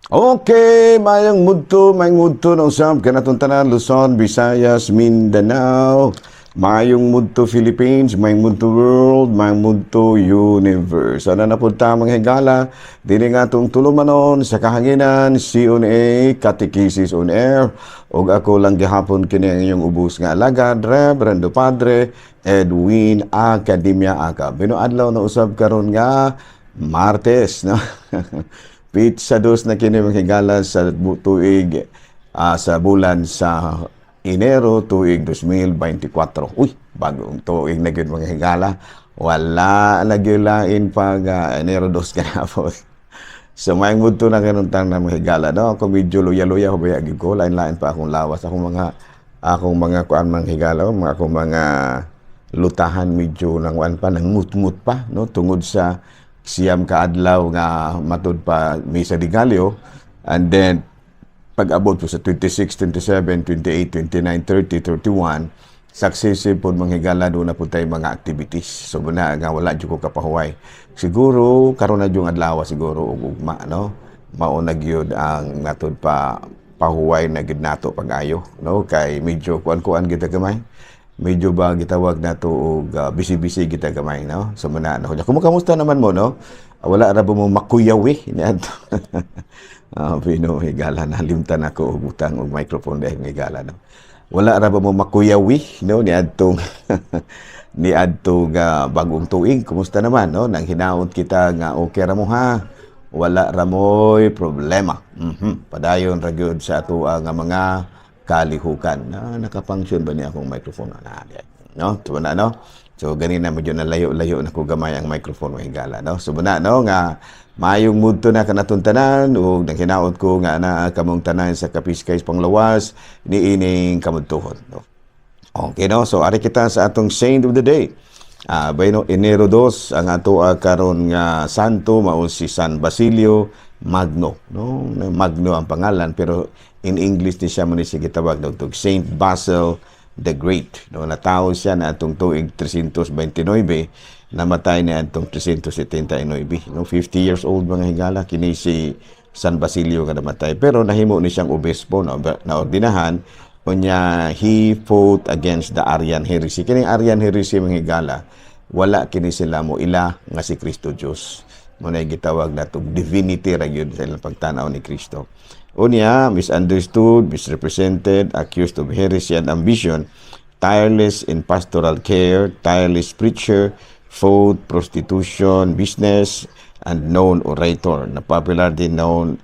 Okay, mayong mudto na usab kanatong tanan, Luzon, Visayas, Mindanao, mayong mudto Philippines, mayong mudto world, mayong mudto universe. Ana na pud ta, mga higala, diri nga atong tulumanon sa kahanginan, CONA, Catechesis on Air, ug ako lang gihapon kini ang inyong ubos nga alagad, Reverendo Padre Edwin Academia Acab. Bino adlaw na usab karon nga Martes, no? Petsa 2 na kini, mga higala, sa tuig sa bulan sa Enero, tuig 2024. Uy, bagong tuig na gyud, mga higala. Wala na gyud lain pag Enero 2 kanapod. So may mudto na karon tanan, mga higala, no? Ako medyo luya-luya ko baya gyud ko, lain-lain pa akong lawas, akong mga kuan, mga higala, mga akong mga lutahan medyo nang kuan pa, nang ngut pa, no, tungod sa 9 ka adlaw nga matud pa Misa de Gallo, and then pag abot po sa 26, 27, 28, 29, 30, 31, successive po, mga higala, doon na po tayo mga activities. So na nga wala jud ko kapahuway. Siguro karon na yung adlaw siguro ug ugma, no? Mao na gyud ang matud pa pahuway na gyud nato pag-ayo, no? Kay medyo kuan-kuan kita gamay. Medyo ba gitawag nato og busy-busy kita gamay, no? So muna no. Kumusta naman mo, no? Wala ra ba mo makuyawi niadto? Pino higala, nalimtan ako og butang og microphone dahil higala, no. Wala ra ba mo makuyawi, no, niadtong bagong tuig? Kumusta naman, no? Nang hinaot kita nga okay ra mo ha. Wala ra mo'y problema. Padayon ra gyud sa atoa nga mga kalihukan. Na naka-function ba ni akong microphone? Na, no? Tuwa na, no? So ganina medyo nalayo-layo na ko gamay ang microphone, mga higala, no? So muna no nga maayong mudto na kanatong tanan ug naghinaot ko nga naa kamong tanan sa kapiskay panglawas niining kamudtuhon, no? Okay, no? So ari kita sa atong saint of the day. Bueno, Enero 2 ang ato karon nga santo mao si San Basilio Magno, no? Magno ang pangalan, pero in English ni siya mo ni siya gitawag og Saint Basil the Great. No, natawo siya na atong tuig 329, namatay niya atong 379. No, 50 years old, mga higala, kini si San Basilio nga namatay. Pero nahimo ni siyang obispo, no, na ordinahan. Unya he fought against the Arian heresy. Kini Arian heresy, mga higala, wala kini sila mo ila nga si Kristo Dios. Mo na gitawag nato divinity ra gyud sa ilang pagtan-aw ni Kristo. Unya, misunderstood, misrepresented, accused of heresy and ambition, tireless in pastoral care, tireless preacher, fought prostitution, business, and known orator, na popularly known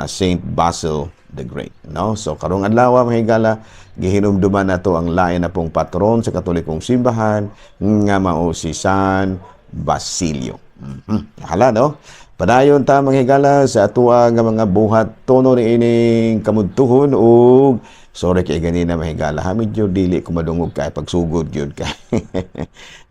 as Saint Basil the Great. No? So karong adlaw, mga higala, gihinumduman nato ang lain na pong patron sa Katolikong simbahan nga mao si San Basilio. Hala, no? Padayon ta, mga higala, sa atoa nga mga buhat tono ni ining kamudtuhon ug sorry kay ganina, mga higala ha, medyo dili ko madungog kay pagsugod gyud kay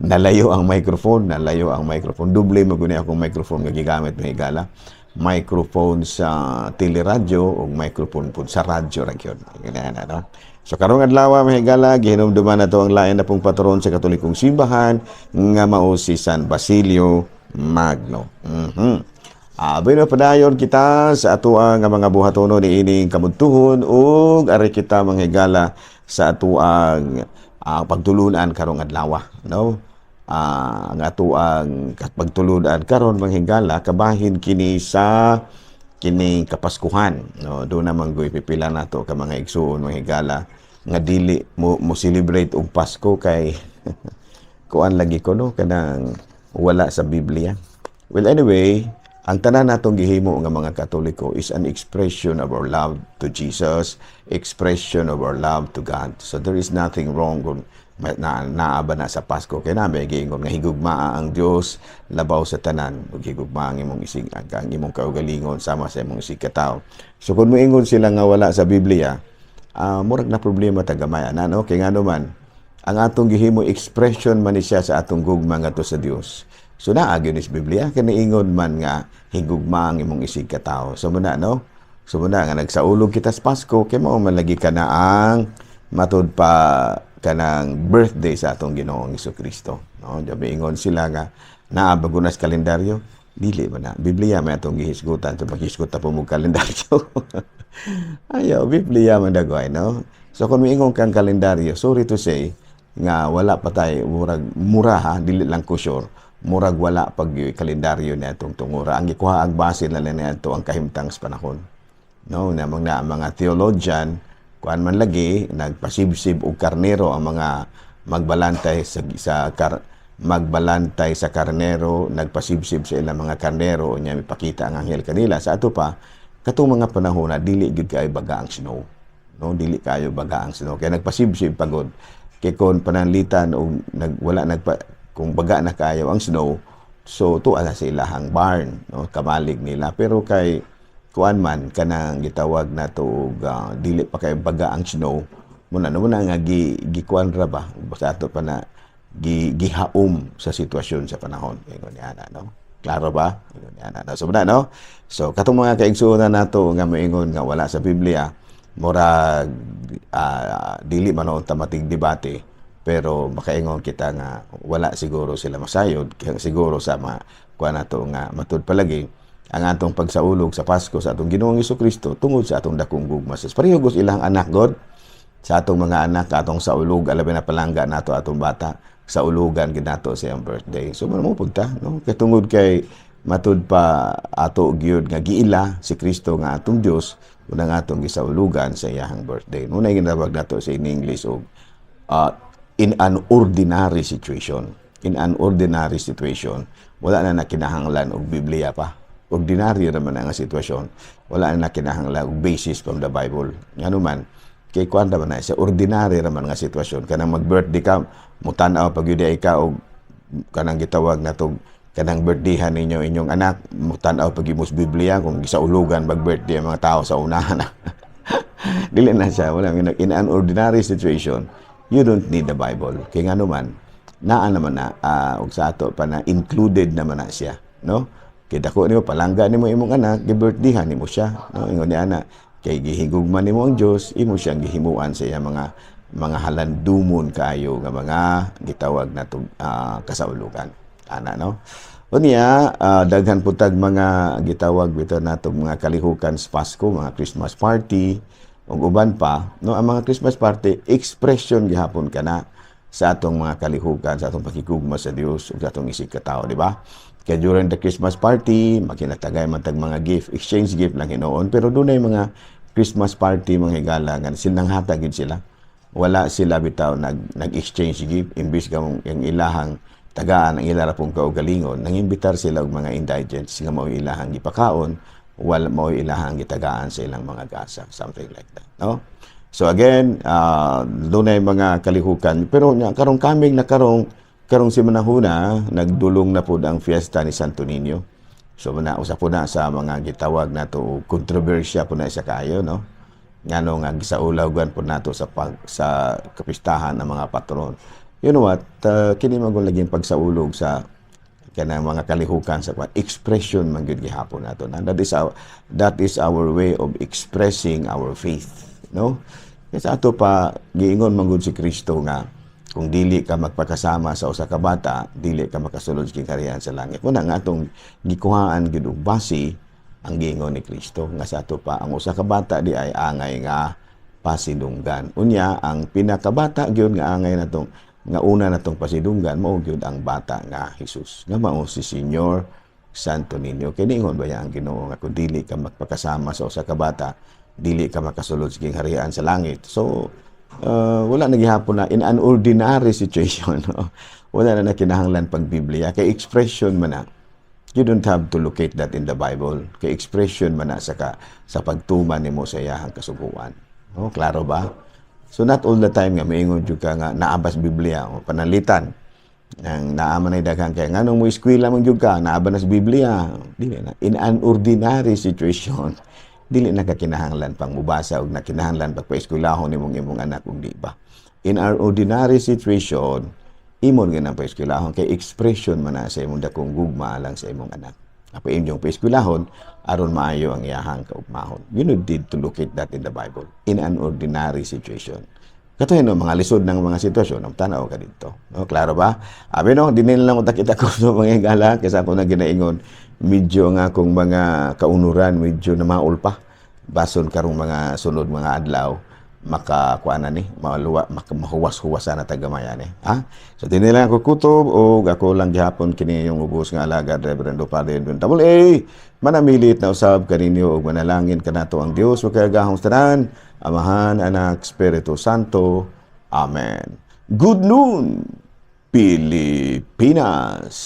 nalayo ang microphone, nalayo ang microphone. Doble mo guni akong microphone nga gigamit, mga higala. Microphone sa teleradyo ug microphone pud sa radyo ra gyud. Ganyan na, no? So karong adlaw, mga higala, gihinumduman nato ang lain na pong patron sa Katolikong simbahan nga mao si San Basilio Magno. Bueno, padayon kita sa atoa nga mga buhatono ni ining kamudtuhon ug ari kita, mga higala, sa atoang pagtulunan karong adlaw, no? Ang atoang pagtulunan karon, mga higala, kabahin kini sa kining Kapaskuhan, no? Do naman goy pipila nato ka mga igsuon, mga higala, nga dili mo mo celebrate og Pasko kay kuan lagi ko, no, kanang wala sa Biblia. Well, anyway, ang tanan natong gihimo nga mga Katoliko is an expression of our love to Jesus, expression of our love to God. So there is nothing wrong kung na naa ba na sa Pasko kay nami giingon nga higugmaa ang Dios labaw sa tanan ug higugmaa ang imong isig ang imong kaugalingon sama sa imong isig katawo. So kung moingon sila nga wala sa Biblia, murag na problema ta gamay ana, no? Kay ngano man ang atong gihimo, expression man ni siya sa atong gugma ngadto sa Dios. So naa gyud ni sa Biblia kay niingon man nga higugma ang imong isig katawo. So muna, no? So muna nga nagsaulog kita sa Pasko kay mao man lagi kana ang matud pa kanang birthday sa atong Ginoong Kristo, no? Di ingon sila nga naa ba gud na sa kalendaryo. Dili man na. Biblia may atong gihisgutan. So maghisgot ta po mo kalendaryo. Ayaw, Biblia man dagway, no? So kung miingon kang kalendaryo, sorry to say, nga wala pa tayo, murag, mura ha, dili lang ko sure, murag wala pag kalendaryo na itong tungura. Ang gikuha ang base na lang niadto ang kahimtang sa panahon. No, na mga mga theologian, kuan man lagi, nagpasibsib og karnero ang mga magbalantay sa magbalantay sa karnero, nagpasibsib sa ilang mga karnero, nya mipakita ang anghel kanila. Sa ato pa, katong mga panahon na dili gyud kaayo baga ang snow. No, dili kaayo baga ang snow. Kaya nagpasibsib pagod. Kay kon pananglitan og nag wala nagpa kung baga na kaayo ang snow, so tuwa na sa ilahang barn, no, kamalig nila. Pero kay kuan man kanang gitawag na to og dili pa kay baga ang snow, muna no muna nga gi gikuan ra ba sa ato pa na gi gihaom sa sitwasyon sa panahon, ingon niya na, no? Klaro ba? Ingon niya na, no? So muna, no, so katong mga kaigsuonan nato nga moingon nga wala sa Biblia, murag dili man ta matig debate, pero makaingon kita nga wala siguro sila masayod kaya siguro sa ma kuan nato nga matud palagi ang atong pagsaulog sa Pasko sa atong Ginoong Kristo tungod sa atong dakong gugma sa pareho ilang anak God sa atong mga anak atong saulog, alabi na palangga nato atong bata, sa ulugan gid nato sa iyang birthday. So mo punta, no, kay tungod kay matud pa ato gyud nga giila si Kristo nga atong Dios unang atong gisaulugan sa iyang birthday. Muna ginatawag nato sa in English og in an ordinary situation. In an ordinary situation, wala na nakinahanglan og Biblia pa. Ordinaryo naman ang sitwasyon. Wala na nakinahanglan og basis from the Bible. Ngano man, kay kuan naman na sa ordinary raman nga sitwasyon, kanang mag-birthday ka, mutan-aw pag yun ka og kanang gitawag na tog kanang birthdayhan ninyo inyong anak, mutan-aw pag imos Biblia kung gisaulugan mag-birthday ang mga tao sa unahan. Dili na siya wala. In an ordinary situation, you don't need the Bible kay ngano man naa naman na ug sa ato pa na included naman na siya, no? Kay dako nimo, palangga nimo imong anak, gi-birthdayhan nimo siya, no? Ingon ni ana kay gihigugma nimo ang Dios, imo siyang gihimuan sa iyang mga halandumon kaayo nga mga gitawag na kasaulugan ana, no? Unya, daghan pud tag mga gitawag bitaw nato mga kalihukan sa Pasko, mga Christmas party ug uban pa, no? Ang mga Christmas party, expression gihapon kana sa atong mga kalihukan, sa atong pakigugma sa Dios ug sa atong isig katao, di ba? Kaya during the Christmas party, makinatagay man tag mga gift, exchange gift lang hinuon, pero dunay mga Christmas party, mga higala, nga sinanghatag gid sila. Wala sila bitaw nag-exchange gift, imbis ka mong yung ilahang tagaan ang ila ra pong kaugalingon, nangimbitar sila og mga indigents nga mao ilahang gipakaon, wala mao ilahang gitagaan sa ilang mga gasa, something like that, no? So again, dunay mga kalihukan, pero nya karong kaming na karong karong si manahuna, nagdulong na pud ang fiesta ni Santo Niño. So muna usa po na sa mga gitawag nato kontrobersya po na siya kaayo, no? Ngano nga gisaulawgan po nato sa kapistahan ng mga patron. You know what? Kini man laging pagsaulog sa kanang mga kalihukan sa kwan, expression man gyud gihapon nato na. That is our way of expressing our faith, no? Kaya sa ato pa giingon man gud si Kristo nga kung dili ka magpakasama sa usa ka bata, dili ka makasulod sa kaharian sa langit. Muna nga atong gikuhaan gyud og base ang giingon ni Kristo nga sa ato pa ang usa ka bata di ay angay nga pasidunggan. Unya ang pinakabata gyud nga angay natong nga una natong pasidunggan mao gyud ang bata nga Jesus nga mao si Señor Santo Niño. Kay niingon ba ang Ginoo nga kung dili ka magpakasama sa usa ka bata, dili ka makasulod sa gingharian sa langit? So wala na gihapon na in an ordinary situation, no? Wala na kinahanglan pag Biblia kay expression man na. You don't have to locate that in the Bible kay expression man na sa pagtuman nimo sa iyahang kasuguan, no? Klaro ba? So not all the time nga maingon jud ka nga naa ba sa Biblia o panalitan ang naa man ay daghan kay nganong mo eskwela man jud ka, naa ba na sa Biblia? Dili na. In an ordinary situation, dili na ka kinahanglan pang mubasa og nakinahanglan pagpaeskwelahon nimong imong anak ug di ba. In our ordinary situation, imon nga nang paeskwelahon kay expression man na sa imong dakong gugma alang sa imong anak. Apo inyong paeskwelahon aron maayo ang iyahang kaugmahon. You don't need to locate that in the Bible. In an ordinary situation. Katoy no, mga lisod ng mga sitwasyon, ang tanaw ka dito. No, klaro ba? Abi no, dinil lang utak kita ko sa mga higala kaysa ako na ginaingon, medyo nga akong mga kaunuran, medyo na maul pa. Bason karong mga sunod mga adlaw, makakuan na ni, maluwa, maka, mahuwas-huwasan na tagamaya ni. Ha? So dinil lang ako kutob o ako lang gihapon kini yung ubos nga alagad, Reverendo Padre Edwin Double A. Manamilit na usab kaninyo ug manalangin kanato ang Dios makagagahom tanan, Amahan, Anak, Espiritu Santo. Amen. Good noon, Pilipinas.